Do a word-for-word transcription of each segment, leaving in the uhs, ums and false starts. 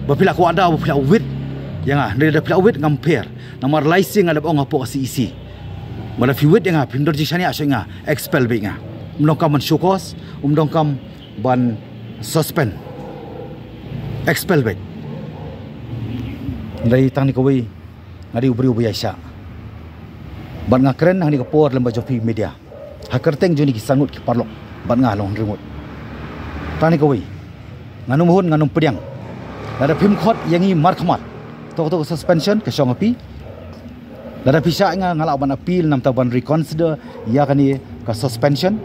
Ba phi la kwah da ba phi la wit ïa nga, hynrei da phi la wit ngam pher. Namar lai sien nga la ong hapoh ka C E C. Ba da phi wit ïa nga, phim don jingshaniah shuh ïa nga, expel beit nga. Um donkam ban show cause, um donkam ban suspend. Expel beit. Hynrei tang kane kawei, nga dei u briew ba ïaishah. Bad nga kren ha kane ka por lem bad jong phi media. Ha kyrteng jong kine ki san ngut ki paralok bad nga long hynriew ngut. Tang kane kawei, ngan ym hun, ngan ym pdiang. Lada phim khot ïa ngi markhmat, to to ka suspension ka shong ha phi. Lada phi shah ïa nga, nga lah ban appeal namar ban reconsider ïa kane ka suspension.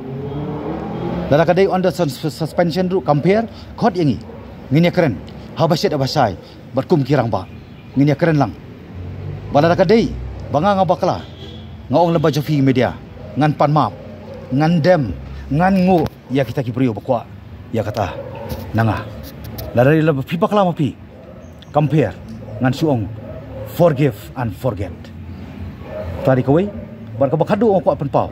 Lada ka dei under sus- suspension ruh kam pher, khot ïa ngi. Ngin ïakren haba shet haba shai bad kum ki rangbah. Ngin ïakren lang. Ba lada ka dei ba nga nga bakla, nga ong lem bad jong phi media, ngan pan map, ngan dem, ngan nguh ïa kita ki briew ba kwah ïa kata na nga. Lada dei lem phi bakla ma phi, kam pher, ngan shu ong forgive and forget. Tang kane kawei, bad kaba khadduh nga kwah pynpaw,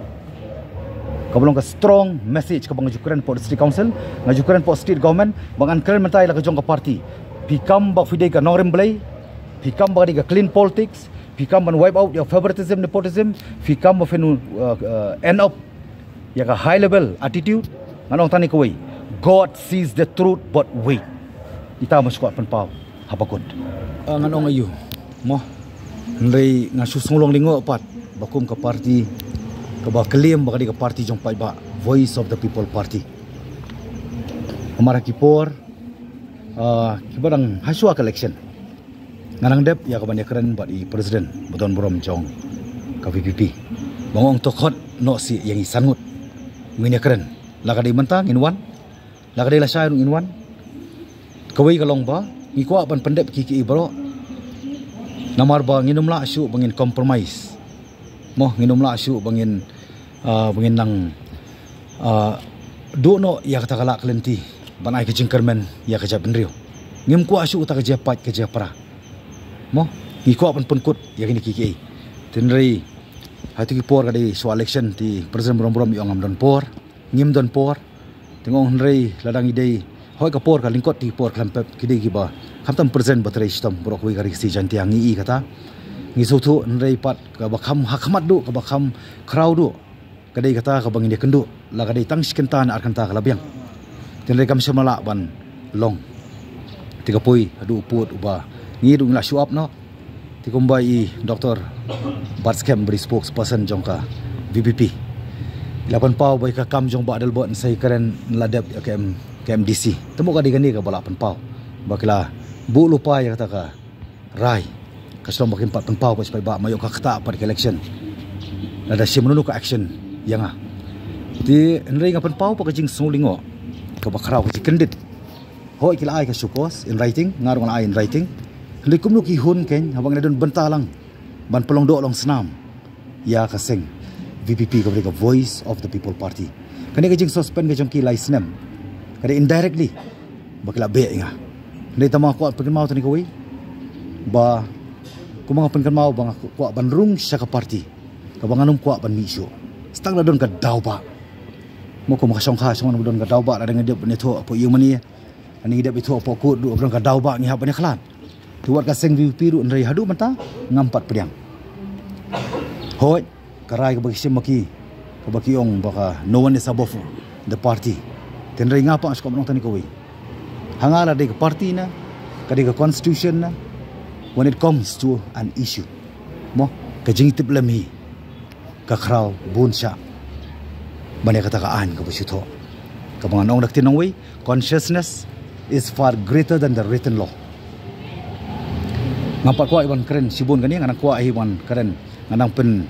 kaba long ka strong message kaba nga ju kren hapoh District Council, nga ju kren hapoh State Government, ba ngan kren mynta ïa la ka jong ka party. Phi kam ba phi dei ka nongrim Blei, phi kam ba dei ka clean politics, phi kam ban wipe out ïa favoritism, nepotism, phi kam ba phin, uh, uh, end up ïa ka high level attitude. Ngan ong tang kane kawei, God sees the truth, but wait. Ita ma shu kwah pynpaw haba kut. Ah, ngan ong aïu mo, hynrei nga shu sngew long lyngngoh pat ba kum ka party kaba claim ba ka dei ka party jong paidbah, Voice of the People Party. Namar ha ki por, ah, kiba dang ha shuwa ka election, nga nang dep ïa ka ban ïakren bad i president ba don burom jong ka V P P. Ba nga ong to khot noh seh ïa ngi san ngut, ngin ïakren. La ka dei mynta ngin wan, la ka dei lashai ruh ngin wan. Kawei ka long ba ngi kwah ban pyndep kiei kiei baroh. Namar ba ngin ym lah shuh ba ngin compromise. Mo, ngin ym lah shuh ba ngin, ah, ba ngin nang, ah, duh noh ïa kata ka lah ka lynti ban ai ka jingkyrmen ïa ka jaitbynriew. Ngim kwah shuh kata ka jia pait ka jia pra. Mo, ngi kwah ban pynkut ïa kine kiei kiei. Hynrei ha kito ki por ka dei shuwa election, te president burom burom i ong ngam don por, ngim don por. Te nga ong hynrei lada ngi dei, hoi ka por ka lyngkot, te ki por khlem pep ki dei kiba khamtam president ba trei shitom baroh kawei ka Ri Khasi Jaiñtia, ngi i kata. Ngi sngewthuh, hynrei pat kaba kham ha khmat duh, kaba kham khraw duh, ka dei kata kaba ngin ïakynduh, la ka dei tang shi kynta ne ar kynta ka la biang. Te hynrei kam shym la lah ban long. Te ka poi haduh u pud uba ngi ruh ngi la shu ap noh. Te kumba i Doctor Batskhem ba dei spokesperson jong ka V P P i la pynpaw ba ïa ka kam jong Bah Adelbert Nsei Karen la dep ïa ka M, ka M D C. Te mo ka dei kane kaba la pynpaw ba ki la buh lypa ïa kata ka rai. Ka shlong ba kim pat pynpaw ba shu paidbah, ma ïoh ka ktah pat ka election. Lada shim mynno ka action ïa nga. Te hynrei nga pynpaw pat ka jingsngew lyngngoh kaba khraw, ka jingkyndit. Hooid ki la ai ka show cause in writing, nga ruh nga la ai in writing. Hynrei kumno ki hun kein haba ngi la don bynta lang ban pynlong doh long snam ïa ka seng V P P kaba dei ka Voice of the People Party. Kane ka jingsuspend ka jong ki lai snem ka dei indirectly ba ki la beh ïa nga. Hynrei tang ba nga kwah pynkynmaw tang kawei ba kumba nga pynkynmaw ba nga kwah ban rung sha ka party kaba ngan ym kwah ban mih shuh. Sa tang la don ka daw ba, mo, kumba ka shongkha shongkha don ka daw ba, la dang dep ne tho hapoh ïing mane. Ani ngi dep ithuh hapoh kut ruh, ba don ka daw ba ngi hap ban ïakhlad. Te wat ka seng V P P ruh, hynrei haduh mynta ngam pat pdiang. Hooid, ka rai kaba ki shim ma ki, kaba ki ong ba ka no one is above the party. Te hynrei nga pat nga sngewkwah ban ong tang kawei. Ha nga la dei ka party na, ka dei ka constitution na, when it comes to an issue, mo, ka jingtip lem hi ka khraw bun shah ban ïa kata ka aiñ kaba shu thoh. Kaba ngan ong da ka ktien nongwei, consciousness is far greater than the written law. Ngam pat kwah ban kren shibun kane, nga dang kwah hi ban kren, nga dang pyn,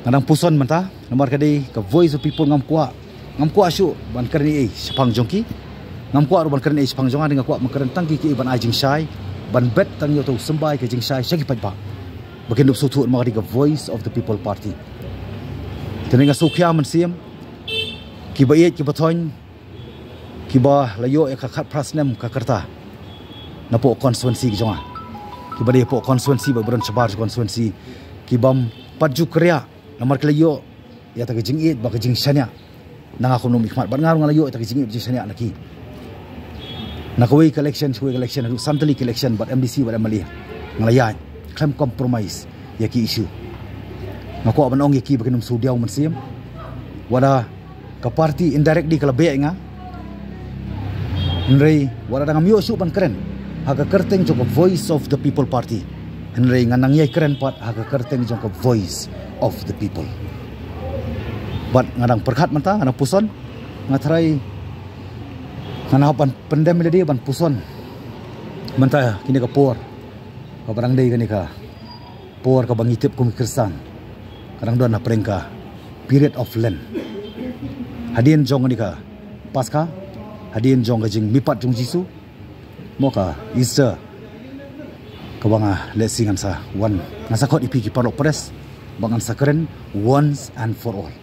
nga dang puson mynta, namar ka dei ka Voice of People, ngam kwah, ngam kwah shuh ban kren ei ei shaphang jong ki. Ngam kwah ruh ban kren ei shaphang jong nga, nga kwah ban kren tang kiei kiei ban ai jingshai, ban bet tang ïa uto u symbai ka jingshai sha ki paidbah. Ba kin dup sngewthuh namar ka dei ka Voice of the People Party. Te nga sngewkhia mynsiem, kiba ïeit kiba thoiñ, kiba la ïoh ïa ka khatphra snem ka rta napoh constituency ka jong nga, kiba dei hapoh constituency, ba ki ba don shabar jong constituency, ki bym pat ju kyrïah namar ki la ïoh ïa kata ka jingïeit bad ka jingshaniah Na nga kum u nongmihkhmat bad nga ruh nga la ïoh ïa ka jingïap jingshaniah na ki. Na kawei ka election sha kawei ka election, haduh san tylli ka election bad M D C bad M L A, nga la ïaid khlem compromise ïa ki issue. Nga kwah ban ong ïa ki ba kin ym shu diaw mynsiem. Wat la ka party indirectly ka la beh ïa nga, hynrei wat la ngam ïoh shuh ban kren ha ka kyrteng jong ka Voice of the People Party, hynrei nga nang ïai kren pat ha ka kyrteng jong ka Voice of the People. Bad nga dang pyrkhat mynta, nga dang puson, nga tharai ngan hap ban pyndem ïa lade ban puson mynta kine ka por, kaba dang dei kane ka por kaba ngi tip kum ki Khristan ka dang don hapdeng ka period of Lent. Hadien jong kane ka Paskha, hadien jong ka jingmihpat jong Jisu, mo ka Easter, kaba nga lehse ngan sa wan, ngan sa khot ïa phi ki paralok press ba ngan sa kren once and for all.